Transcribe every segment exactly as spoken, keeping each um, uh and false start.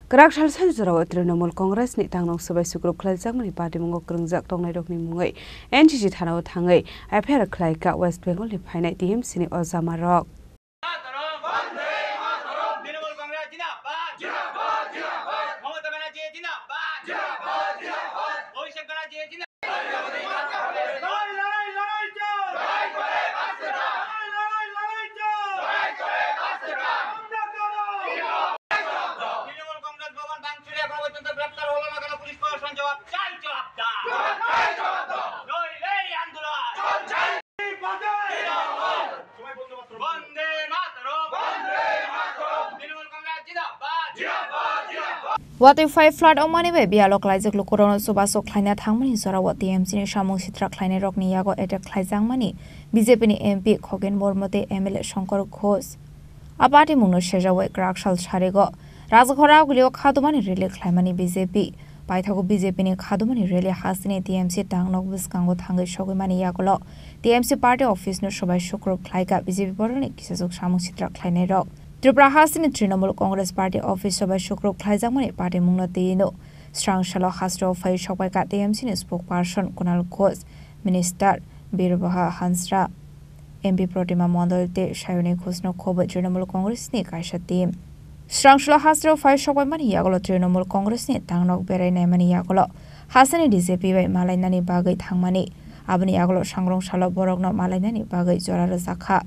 Kwrak salsani jorao Trinamool Congress ni tangnok swbai sukrub khlaijakmani patimungo kwrwngjak tongnairokni mungwi N C C thanao thangwi F I R khlaikha West Bengal ni phainai T M C ni ojamarok. Trinamool কংগ্রেস ভবন ভাঙচুরে এখনো পর্যন্ত গ্রেপ্তার হলো না কেন পুলিশ প্রশাসন? জবাব চাই, জবাব দাও। নইলে এই আন্দোলন। বন্দে মাতরম। তৃণমূল কংগ্রেস জিন্দাবাদ। Watwi phai flood wngmani bai biyalo klaijak lukurokno chubachu khlaina thangmani jorao T M C ni samung sitra khlainairokni yago attack khlaijakmani B J P ni M P Khogen Murmu tei M L A Shankar Ghosh. A patimungno sejawi kwrak sal sarigo Rajghora gulio khadumani rally khlaimani B J P. Paithago B J P ni khadumani rally hasteni T M C tangnok bwskango thangwi sogwimani yagulo T M C party office no swbai sukrub khlaikha B J P borokni kisajwk samung sitra khlainairok. Tripura hasteni Trinamool Congress party office swbai sukrub khlaijakmani patimungno twiwi no srang salo hasteo phai sokbaikha T M C ni spokesperson Kunal Ghosh, minister Birbaha Hansra, M P Protima Mondol tei Sayoni Ghoshno khobwi Trinamool Congress ni kaisa team. Srangsulo hasteo phai sokbaimani yagulo Trinamool Congress ni tangnok berai naimani yagulo hasteni D J P bai malainani bagwi thangmani, aboni yagulo sangrong salo borokno malainani bagwi jora rwjakha.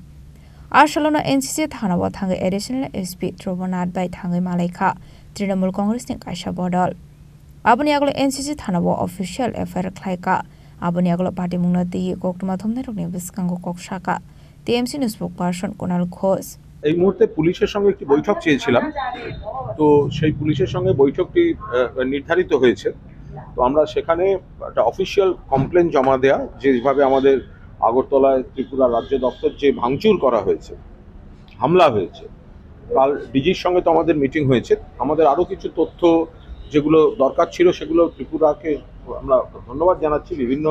A salono N C C thanao thangwi additional S P Dhruvo Nath bai thangwi malaikha Trinamool Congress ni kaisa bodol. Aboni yagulo N C C thanao official F I R khlaikha. Aboni yagulo patimungno twiwi koktwma thumnairokni bwskango kok sakha T M C ni spokesperson Kunal Ghosh. এই মুহূর্তে পুলিশের সঙ্গে একটি বৈঠক চেয়েছিলাম। তো সেই পুলিশের সঙ্গে বৈঠকটি, আহ, নির্ধারিত হয়েছে। তো আমরা সেখানে একটা অফিসিয়াল কমপ্লেন জমা দেয়া, যেভাবে আমাদের আগরতলায় ত্রিপুরা রাজ্য দপ্তর যে ভাঙচুর করা হয়েছে, হামলা হয়েছে, কাল ডিজির সঙ্গে তো আমাদের মিটিং হয়েছে। আমাদের আরও কিছু তথ্য যেগুলো দরকার ছিল, সেগুলো ত্রিপুরাকে আমরা ধন্যবাদ জানাচ্ছি, বিভিন্ন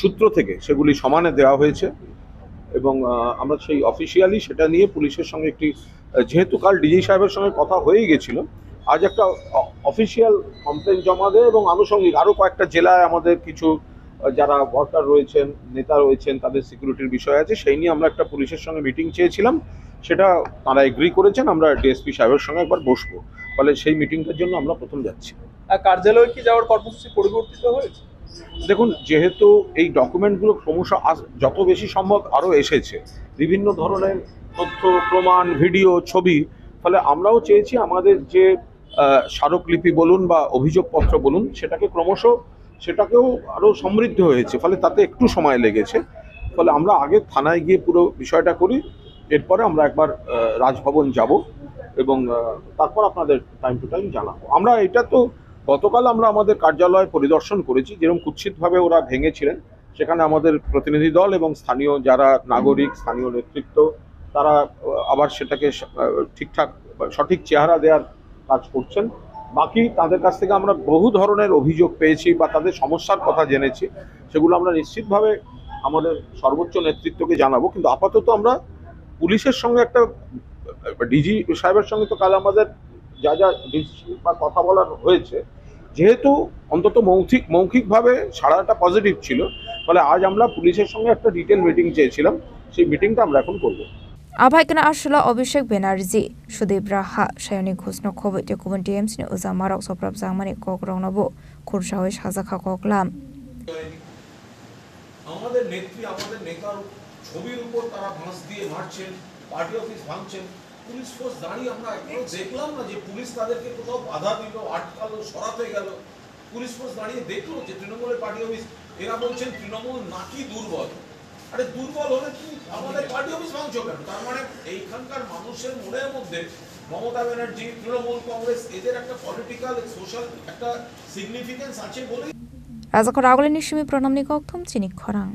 সূত্র থেকে সেগুলি সমানে দেওয়া হয়েছে এবং, আহ, আমরা সেই অফিসিয়ালি সেটা নিয়ে পুলিশের সঙ্গে একটি, আহ, যেহেতু কাল ডিজি সাহেবের সঙ্গে কথা হয়েই গেছিল, আজ একটা অ-, অফিসিয়াল কমপ্লেন জমা দেয় এবং আনুষঙ্গিক আরও কয়েকটা জেলায় আমাদের কিছু, আহ, যারা ওয়ার্কার রয়েছেন, নেতা রয়েছেন, তাদের সিকিউরিটির বিষয় আছে, সেই নিয়ে আমরা একটা পুলিশের সঙ্গে মিটিং চেয়েছিলাম, সেটা তারা এগ্রি করেছেন। আমরা ডিএসপি সাহেবের সঙ্গে একবার বসবো, ফলে সেই মিটিংটার জন্য আমরা প্রথম যাচ্ছি। আর কার্যালয়ে কি যাওয়ার কর্মসূচি পরিবর্তিত হয়েছে? দেখুন, যেহেতু এই ডকুমেন্টগুলো ক্রমশ আস-, যত বেশি সম্ভব আরও এসেছে, বিভিন্ন ধরনের তথ্য, প্রমাণ, ভিডিও, ছবি, ফলে আমরাও চেয়েছি আমাদের যে, আহ, স্মারকলিপি বলুন বা অভিযোগপত্র বলুন, সেটাকে ক্রমশ, সেটাকেও আরও সমৃদ্ধ হয়েছে, ফলে তাতে একটু সময় লেগেছে। ফলে আমরা আগে থানায় গিয়ে পুরো বিষয়টা করি, এরপরে আমরা একবার, আহ, রাজভবন যাব এবং, আহ, তারপর আপনাদের টাইম টু টাইম জানাবো। আমরা এটা তো গতকাল আমরা আমাদের কার্যালয় পরিদর্শন করেছি, যেরকম কুৎসিতভাবে ওরা ভেঙেছিলেন, সেখানে আমাদের প্রতিনিধি দল এবং স্থানীয় যারা নাগরিক, স্থানীয় নেতৃত্ব, তারা, আহ, আবার সেটাকে স-, আহ, ঠিকঠাক বা সঠিক চেহারা দেওয়ার কাজ করছেন। বাকি তাদের কাছ থেকে আমরা বহু ধরনের অভিযোগ পেয়েছি বা তাদের সমস্যার কথা জেনেছি, সেগুলো আমরা নিশ্চিতভাবে আমাদের সর্বোচ্চ নেতৃত্বকে জানাবো। কিন্তু আপাতত আমরা পুলিশের সঙ্গে একটা, ডিজি সাহেবের সঙ্গে তো কাল আমাদের যা যা ডিসিশন বা কথা বলার হয়েছে, যেহেতু অন্তত মৌখিক, মৌখিকভাবে সাড়াটা পজিটিভ ছিল, ফলে আজ আমরা পুলিশের সঙ্গে একটা ডিটেল মিটিং চেয়েছিলাম, সেই মিটিংটা আমরা এখন করব। Abai kana aswla Abhishek Banerjee, Sudip Raha, Sayoni Ghoshno khobwi tei kubun T M C ni ojamarok soprapjakmani kokrokno bo khursawi sajakha koklam. আমাদের নেত্রী, আমাদের নেতার ছবির উপর তারা বাঁশ দিয়ে মারছেন, পার্টি অফিস ভাঙছেন। পুলিশ ফোর্স দাঁড়িয়ে আমরা এখনো দেখলাম না যে পুলিশ তাদেরকে কোথাও বাধা দিল, আটকালো, সরাতে গেল। পুলিশ ফোর্স দাঁড়িয়ে দেখলো যে তৃণমূলের পার্টি অফিস, এরা বলছেন তৃণমূল নাকি দুর্বল। আরে দুর্বল হলে তুমি আমাদের পার্টি অফিস ভাঙছো কেন? তার মানে এইখানকার মানুষের মনের মধ্যে মমতা ব্যানার্জি, তৃণমূল কংগ্রেস এদের একটা পলিটিক্যাল, সোশ্যাল একটা সিগনিফিকেন্স আছে বলেই Rajakhor agulini simi pranamni kokthum chini khorang.